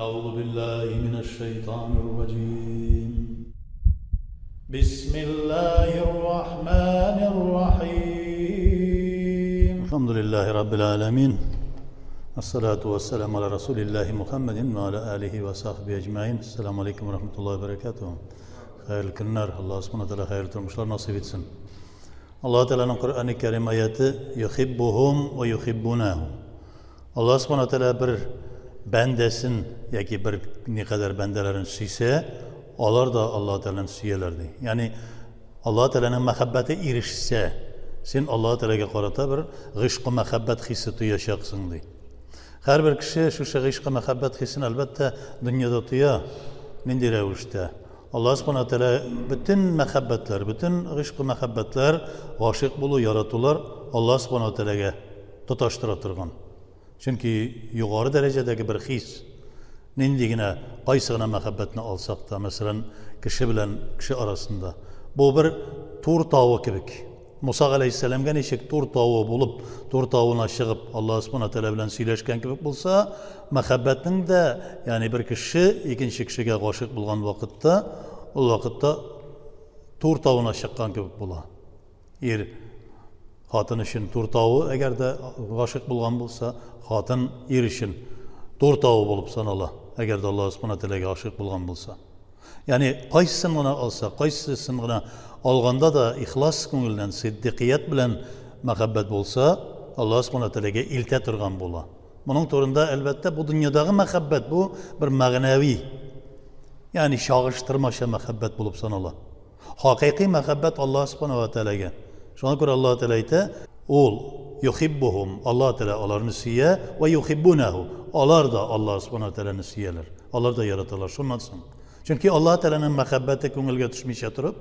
أعوذ بالله من الشيطان الرجيم. بسم الله الرحمن الرحيم. الحمد لله رب العالمين. الصلاة والسلام على رسول الله محمد وعلى آله وصحبه أجمعين. السلام عليكم ورحمة الله وبركاته. Хәерле көннәр, Аллаһ Субхану Тәгалә хәерле тормышлар насыйп итсен. Аллаһ Тәгаләнең Коръәни Кәрим аяты юхиббухум ва юхиббунаху. Аллаһ Субхану Тәгалә бер бәндәсен яки бер никадәр бәндәләрен сөйсә, алар да Аллаһ Тәгаләне сөяләр ди. Ягъни Аллаһ Тәгаләнең мәхәббәте ирешсә, син Аллаһ Тәгаләгә карата бер гыйшкы мәхәббәт хисе тоячаксың ди. Һәрбер кеше шушы гыйшкы мәхәббәт хисен әлбәттә дөньяда тоя. Нинди рәвештә? Аллаһ Субхану Тәгалә бөтен мәхәббәтләр, бөтен гыйшкы мәхәббәтләр, гашыйк булу, яратулар Аллаһ Субхану Тәгаләгә тоташтыра торган. Чөнки югары дәрәҗәдәге бер хис, нинди генә, кайсы гына мәхәббәтне алсак та, мәсәлән, кеше белән кеше арасында, бу бер Тур тавы кебек. Муса галәйһиссәламгә ничек Тур тавы булып, Тур тавына чыгып, Аллаһ Субхану Тәгалә белән сөйләшкән кебек булса, мәхәббәтнең дә, ягъни бер кеше икенче кешегә гашыйк булган вакытта, ул вакытта Тур тавына чыккан кебек була. Ир хатын өчен Тур тавы, әгәр дә гашыйк булган булса, хатын ир өчен Тур тавы булып санала, әгәр дә Аллаһ Субхану Тәгаләгә гашыйк булган булса. Ягъни кайсысын гына алса, кайсысын гына алганда да ихлас күңелдән, сиддикият белән мәхәббәт булса, Аллаһ Субхану Тәгаләгә илтә торган була. Моның турында, әлбәттә, бу дөньядагы мәхәббәт бу бер мәгънәви, ягъни чагыштырмача мәхәббәт булып санала. Хакыйкый мәхәббәт Аллаһ Субхану ва Тәгаләгә. Шуңа күрә Аллаһ Тәгалә әйтә, ул юхиббухум, Аллаһ Тәгалә аларны сөя, ва юхиббунаху, алар да Аллаһ Субхану ва Тәгаләне сөяләр. Алар да яраталар шуннан соң. Чөнки Аллаһ Тәгаләнең мәхәббәте күңелгә төшмичә торып,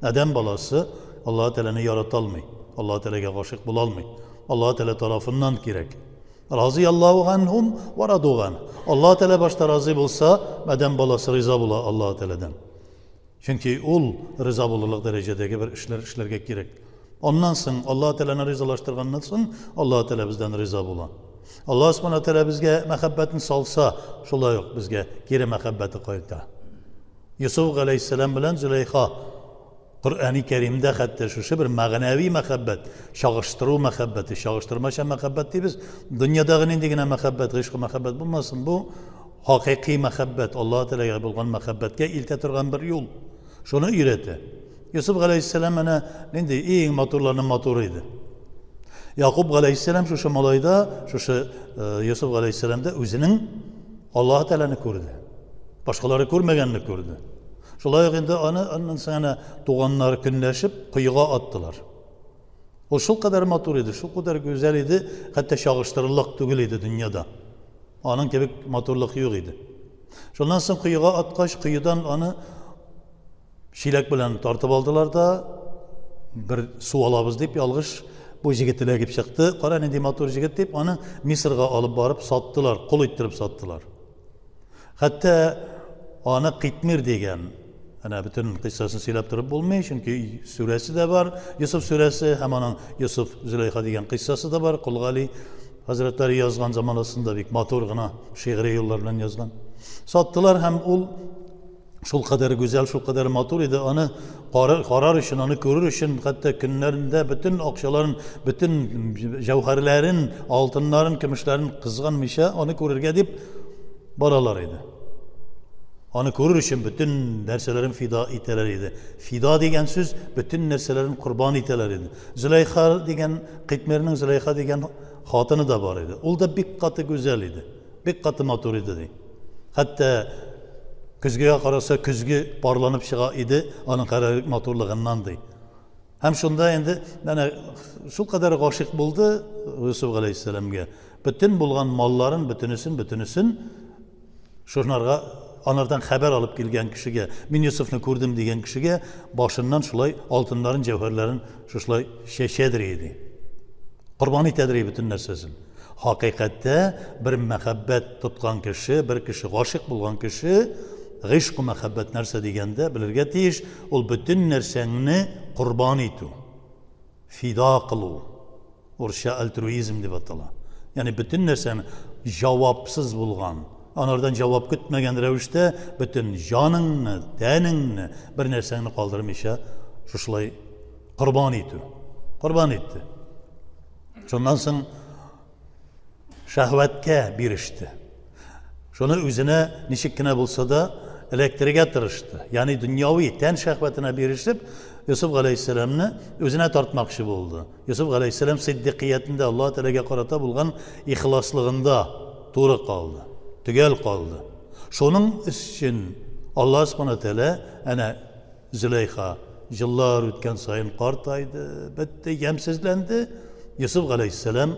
адәм баласы Аллаһ Тәгаләне ярата алмый, Аллаһ Тәгаләгә гашыйк була алмый. Аллаһ Тәгалә тарафыннан кирәк. Разыяллаһу анһум ва раду ан. Аллаһ Тәгалә башта разый булса, адәм баласы риза була Аллаһ Тәгаләдән. Чөнки ул риза булырлык дәрәҗәдәге бер эшләр эшләргә кирәк. Аннан соң Аллаһ Тәгаләне ризалаштырганнан соң Аллаһ Тәгалә бездән риза була. Аллаһ Субхану Тәгалә безгә мәхәббәтен салса, шулай ук безгә кире мәхәббәте кайта. Йосыф галәйһиссәлам белән Зөләйха Коръәни Кәримдә хәтта шушы бер мәгънәви мәхәббәт, чагыштыру мәхәббәте, чагыштырмача мәхәббәт дибез. Дөньядагы нинди генә мәхәббәт, гыйшкы мәхәббәт булмасын, бу хакыйкый мәхәббәт, Аллаһ Тәгаләгә булган мәхәббәткә илтә торган бер юл. Шуны өйрәтә. Йосыф галәйһиссәлам менә нинди иң матурларның матуры иде. Якуб галәйһиссәлам шушы малайда, шушы Йосыф галәйһиссәламдә үзенең Аллаһ Тәгаләне күрде. Башкалары күрмәгәнне күрде. Шулай ук инде аны аннан соң әнә туганнары көнләшеп коега аттылар. Ул шул кадәр матур иде, шул кадәр гүзәл иде, хәтта чагыштырырлык түгел иде дөньяда. Аның кебек матурлык юк иде. Шуннан соң коега аткач, коедан аны чиләк белән тартып алдылар да, бер су алабыз дип ялгыш бу җегет эләгеп чыкты. Кара нинди матур җегет дип, аны Мисырга алып барып саттылар, кол иттереп саттылар. Хәтта аны Китмир дигән, әнә бөтен кыйссасын сөйләп торып булмый, чөнки сүрәсе дә бар, Йосыф сүрәсе һәм аның Йосыф Зөләйха дигән кыйссасы да бар, Кол Гали хәзрәтләре язган заманасында бик матур гына шигъри юллар белән язган. Саттылар һәм ул шул кадәр гүзәл, шул кадәр матур иде, аны карар өчен, аны күрер өчен хәтта көннәрендә бөтен акчаларын, бөтен җәүһәрләрен, алтыннарын, көмешләрен кызганмыйча аны күрергә дип баралар иде. Аны күрер өчен бөтен нәрсәләрен фида итәләр иде. Фида дигән сүз бөтен нәрсәләрен корбан итәләр иде. Зөләйха дигән, Китмирнең Зөләйха дигән хатыны да бар иде. Ул да бик каты гүзәл иде. Бик каты матур иде ди. Хәтта көзгегә караса, көзге парланып чыга иде аның кадәр матурлыгыннан ди. Һәм шунда инде әнә шул кадәр гашыйк булды Юсуф галәйһиссәламгә. Бөтен булган малларын, бөтенесен, бөтенесен шунарга анардан хәбәр алып килгән кешегә, мин Юсуфны күрдем дигән кешегә башыннан шулай алтыннарын, җәүһәрләрен шушылай чәчәдер иде. Корбан итәдер иде бөтен нәрсәсен. Хакыйкатьтә бер мәхәббәт тоткан кеше, бер кеше гашыйк булган кеше, гыйшкы мәхәббәт нәрсә дигәндә белергә тиеш, ул бөтен нәрсәңне корбан итү, фида кылу, урысча альтруизм дип атала. Ягъни бөтен нәрсәне җавапсыз булган. Анардан җавап көтмәгән рәвештә бөтен җаныңны, тәнеңне, бер нәрсәңне калдырмыйча шушылай корбан итү. Корбан итте. Шуннан соң шәһвәткә биреште. Шуны үзенә ничек кенә булса да эләктерергә тырышты. Ягъни дөньяви тән шәһвәтенә бирешеп, Йосыф галәйһиссәламне үзенә тартмакчы булды. Йосыф галәйһиссәлам сиддикиятендә Аллаһ Тәгаләгә карата булган ихласлыгында туры калды, төгәл калды. Шуның өчен Аллаһ Субхана Тәгалә әнә Зөләйха еллар үткән саен картайды, бетте, ямьсезләнде. Йосыф галәйһиссәлам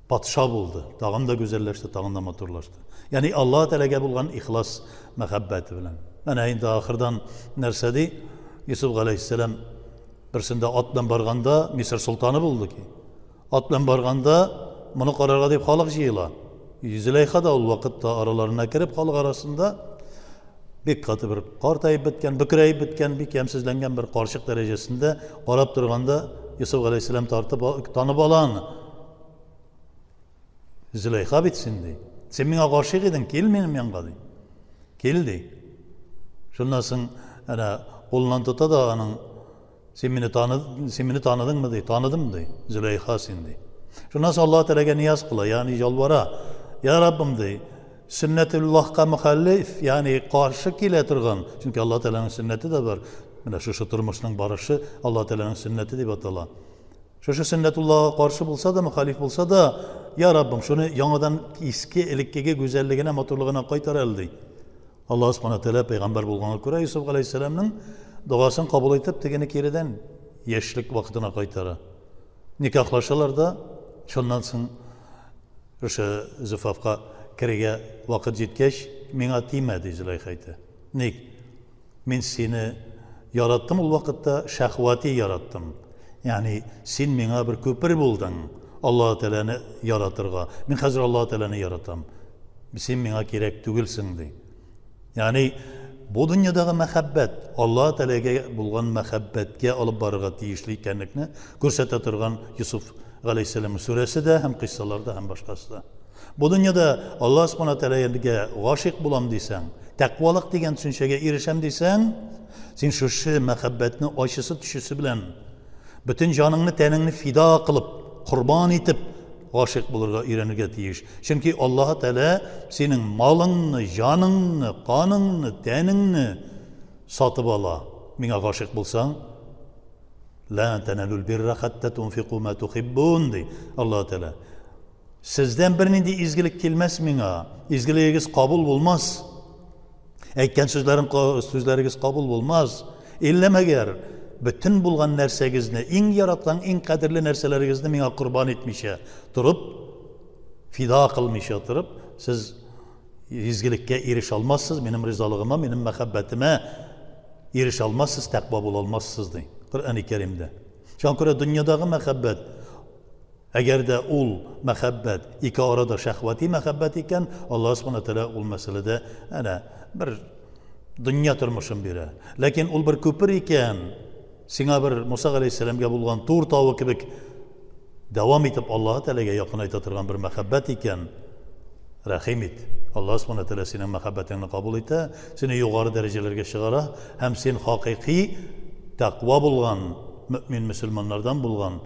патша булды, тагын да гүзәлләште, тагын да матурлашты. Ягъни Аллаһ Тәгаләгә булган ихлас мәхәббәте белән. Менә инде ахырдан нәрсә ди? Йосыф галәйһиссәлам берсендә ат белән барганда Мисыр солтаны булды ки. Ат белән барганда моны карарга дип халык җыела. Зөләйха да ул вакытта араларына кереп халык арасында бик каты бер картаеп беткән, бөкрәеп беткән, бик ямьсезләнгән бер карчык дәрәҗәсендә карап торганда Йосыф галәйһиссәлам тартып танып ала аны. Зөләйха бит син, ди. Син миңа гашыйк идең, кил минем янга, ди. Кил, ди. Шуннан соң әнә кулыннан тота да аның син мине таныдың, син мине таныдыңмы, ди. Таныдым, ди. Зөләйха син, ди. Шуннан соң Аллаһ Тәгаләгә нияз кыла, ягъни ялвара. Я Раббым, ди, сөннәтуллаһка мөхәллиф, ягъни каршы килә торган, чөнки Аллаһ Тәгаләнең сөннәте дә бар. Менә шушы тормышның барышы Аллаһ Тәгаләнең сөннәте дип атала. Шушы сөннәтуллаһка каршы булса да, мөхәллиф булса да, я Раббым, шуны яңадан иске элеккеге гүзәллегенә, матурлыгына кайтар әле, ди. Аллаһ Субхана Тәгалә пәйгамбәр булганга күрә Юсуф галәйһиссәламнең догасын кабул итеп, тегене киредән яшьлек вакытына кайтара. Никахлашалар да, шуннан соң шушы Зөфафка керергә вакыт җиткәч, миңа тимә, ди Зөләйха әйтә. Ник? Мин сине яраттым ул вакытта, шәһвати яраттым. Ягъни син миңа бер күпер булдың Аллаһ Тәгаләне яратырга. Мин хәзер Аллаһ Тәгаләне яратам. Син миңа кирәк түгелсең, ди. Ягъни бу дөньядагы мәхәббәт Аллаһ Тәгаләгә булган мәхәббәткә алып барырга тиешле икәнлекне күрсәтә торган Йосыф галәйһиссәлам сүрәсе дә һәм кыйссалар да һәм башкасы да. Бу дөньяда Аллаһ Субхана Тәгаләгә гашыйк булам дисәң, тәкъвалык дигән төшенчәгә ирешәм дисәң, син шушы мәхәббәтне ачысы төчесе белән бөтен җаныңны, тәнеңне фида кылып, корбан итеп гашыйк булырга өйрәнергә тиеш. Чөнки Аллаһ Тәгалә синең малыңны, җаныңны, каныңны, тәнеңне сатып ала. Миңа гашыйк булсаң, ла таналул бирра хатта тунфику ма тухиббун ди Аллаһ Тәгалә. Сездән бернинди изгелек килмәс миңа. Изгелегегез кабул булмас. Әйткән сүзләрем сүзләрегез кабул булмас. Иллә мәгәр бөтен булган нәрсәгезне, иң яраткан, иң кадерле нәрсәләрегезне миңа корбан итмичә торып, фида кылмыйча торып, сез изгелеккә ирешә алмассыз, минем ризалыгыма, минем мәхәббәтемә ирешә алмассыз, тәкъва була алмассыз, ди Коръәни Кәримдә. Шуңа күрә дөньядагы мәхәббәт, әгәр дә ул мәхәббәт ике арада шәһвати мәхәббәт икән, Аллаһ Субхана Тәгалә ул мәсьәләдә әнә бер дөнья тормышын бирә. Ләкин ул бер күпер икән, сиңа бер Муса галәйһиссәламгә булган Тур тавы кебек дәвам итеп Аллаһ Тәгаләгә якынайта торган бер мәхәббәт икән, рәхим ит. Аллаһ Субхана Тәгалә синең мәхәббәтеңне кабул итә, сине югары дәрәҗәләргә чыгара һәм син хакыйкый тәкъва булган мөэмин мөселманнардан булган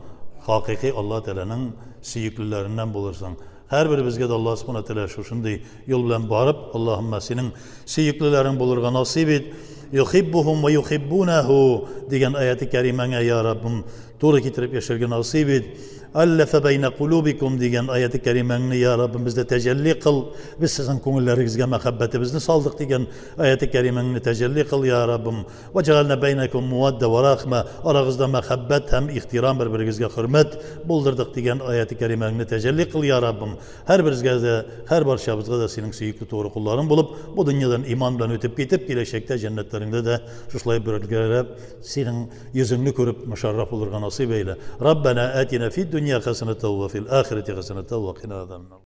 хакыйкый Аллаһ Тәгаләнең сөеклеләреннән булырсың. Һәрберебезгә дә Аллаһ Субхана Тәгалә шушындый юл белән барып, Аллаһумма синең сөеклеләрең булырга насыйп ит. Юхиббухум ва юхиббунаху дигән аяты кәримәңә, я Раббым, туры китереп яшәргә насыйп ит. Аллафа бәйнә кулубикум дигән аяты кәримәңне, я Раббым, бездә тәҗәлли кыл. Без сезнең күңелләрегезгә мәхәббәтебезне салдык дигән аяты кәримәңне тәҗәлли кыл, я Раббым. Ва җәгалнә бәйнәкум муадда ва рахма, арагызда мәхәббәт һәм ихтирам, бер-берегезгә хөрмәт булдырдык дигән аяты кәримәңне тәҗәлли кыл, я Раббым. Һәрберебезгә дә, һәр барчабызга да синең сөекле тугры кулларың булып, бу дөньядан иман белән үтеп китеп, киләчәктә җәннәтләреңдә дә шушылай бергәләп синең йөзеңне күреп мөшәррәф булырга насыйп әйлә. Раббана атина фид дөнья хәсәнәтә ва фил ахирәти хәсәнәтә ва кина азабаннар.